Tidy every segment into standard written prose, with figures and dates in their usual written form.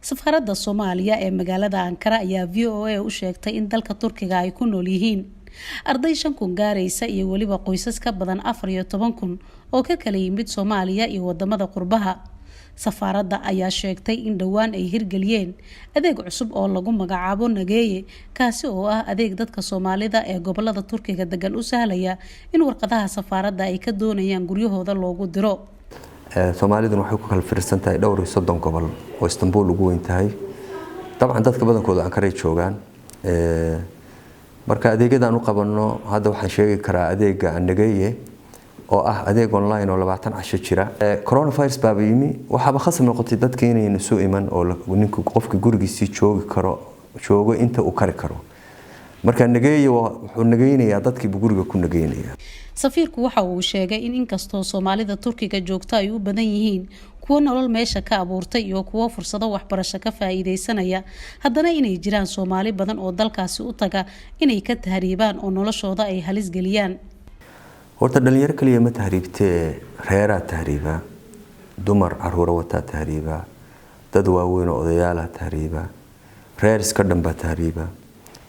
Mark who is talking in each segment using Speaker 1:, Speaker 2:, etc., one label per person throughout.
Speaker 1: Safaaradda Soomaaliya ee magaalada Ankara ayaa VOA u sheegtay in dalka Turkiga ay ku nool yihiin arday 5,000 gaaraysa iyo weliba qoysas ka badan 14,000 oo ka kala yimid Soomaaliya iyo wadamada qurbaha. Safaaradda ayaa sheegtay in dhowaan ay hirgeliyeen adeeg cusub oo lagu magacaabo Nageeye, kaasi oo ah adeeg dadka Soomaalida ee gobolada Turkiga degan u sahlaya in warqadaha safaaradda ay ka doonayaan guryahooda loogu diro.
Speaker 2: Soomaaliduna waxay ku kala fiirsan tahay dhowr iyo 30 gobol oo Istanbul ugu weyn tahay. Dabcan dadka badankooda Ankaray joogaan. Marka adeegyadaan u qabanno hadda waxaan sheegi karaa adeega Nageeye oo ah adeeg online oo 20 casho jira. Coronavirus baaba yimi, waxaaba khasab noqotay dadka inayna soo iman oo ninku qofka gurigiisii joogi karo, joogo inta uu kari karo. Marka Nageeye wuxuu nageynayaa dadkiibu guriga ku nageynayaa.
Speaker 1: Safiirku waxa uu sheegay in inkastoo Soomaalida Turkiga joogto ay u badan yihiin kuwo nolol meesha ka abuurtay iyo kuwo fursado waxbarasho ka faa-iideysanaya, haddana inay jiraan Soomaali badan oo dalkaasi u taga inay ka tahriibaan oo noloshooda ay halis geliyaan.
Speaker 2: Horta dhalinyaro kaliya ma tahriibtee, reeraa tahriiba, dumar caruura wataa tahriiba, dad waaweyn oo odayaalaa tahriiba, reer iska dhan baa tahriiba,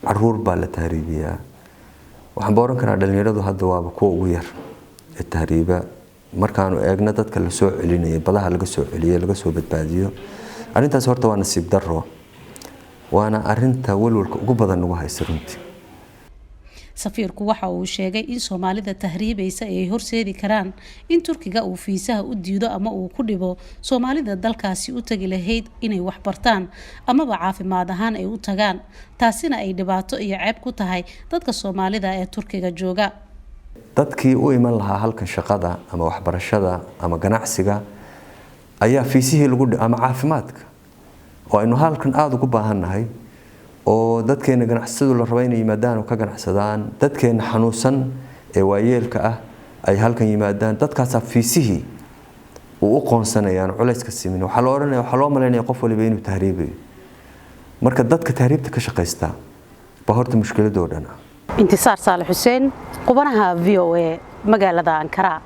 Speaker 2: caruur baa la tahriibiyaa. Waxaan ba oran karaa dhalinyaradu hadda waaba kuwa ugu yar ee tahriiba markaanu eegno dadka la soo celinaya, badaha laga soo celiyo, laga soo badbaadiyo. Arrintaas horta waa nasiib daro, waana arinta walwalka ugu badan nagu haysa runtii.
Speaker 1: Safiirku waxa uu sheegay in Soomaalida tahriibaysa ay horseedi karaan in Turkiga uu fiisaha u diido ama uu ku dhibo Soomaalida dalkaasi u tagi lahayd inay waxbartaan amaba caafimaad ahaan ay u tagaan, taasina ay dhibaato iyo ceeb ku tahay dadka Soomaalida ee Turkiga jooga.
Speaker 2: Dadkii u iman lahaa halkan shaqada ama waxbarashada ama ganacsiga ayaa fiisihii lagu ama caafimaadka oo aynu halkan aada ugu baahannahay, oo dadkeena ganacsatadu la raba inay yimaadaan oo ka ganacsadaan, dadkeena xanuunsan ee waayeelka ah ay halkan yimaadaan, dadkaasaa fiisihii uu u qoonsanayaan, culayska simin. Waxaa la odhanaya, waxaa loo malaynaya qof waliba inuu tahriibayo. Marka dadka tahriibta ka shaqaysta baa horta mushkiladoo dhan ah.
Speaker 1: Intisaar Saale Xuseen, qubanaha VOA, magaalada Ankara.